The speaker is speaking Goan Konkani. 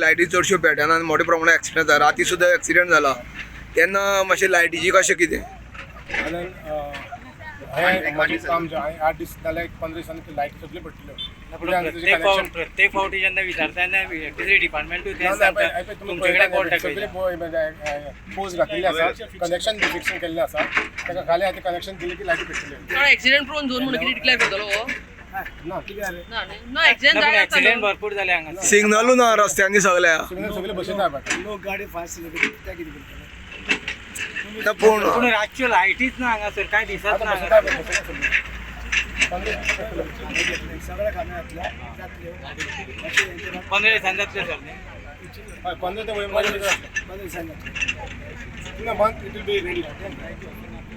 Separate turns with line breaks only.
लायटी चडश्यो पेटना आनी मोठ्या प्रमाणात एक्सिडंट जाता. राती सुद्दां एक्सिडंट जाला तेन्ना मातशें लायटीची कशें कितें?
आनी हें म्हाजें काम जें हांवें 8 दीस नाल्यार एक 15 दिसांनी त्यो लायटी सगल्यो पडटल्यो.
पूण प्रत्येक फावटी जेन्ना विचारता तेन्ना इलेक्ट्रिसिटी डिपार्टमेंटूय तेंच सांगता, तुमचे कडेन कोण
सगळे पोज घातिल्ले आसा, कनेक्शन फिक्सिंग केल्लें आसा ताका. खाली आतां कनेक्शन दिलें की लायटी पेट्टल्यो.
एक्सिडेंट प्रोन झोन म्हणून कितें डिक्लेअर करतलो हो?
ना.
ना न्ही? ना, एक्सिडेंट जायत आसता
एक्सिडेंट
न्हू.
भरपूर जाले हांगा.
सिग्नलू ना रस्त्यांनी सगळ्या.
सिग्नल सगळे बसयता पळय.
लोक गाडी फास्ट चलयता, ते कितें करतले?
ना, पूण
पूण रातच्यो लायटीच ना हांगासर, कांय दिसत
आतां
ना.
बसयता पळय, बसयता सगळे. 15 दीस पेट्टल्यो.
सगळ्या कामां जातले जातले अशें हेंचें.
15 दिसांनी जातले सर न्ही?
हय, 15 ते वयर 15 दिसांनी जातले.
15 दिसांनी जातले.
In a month it will be ready.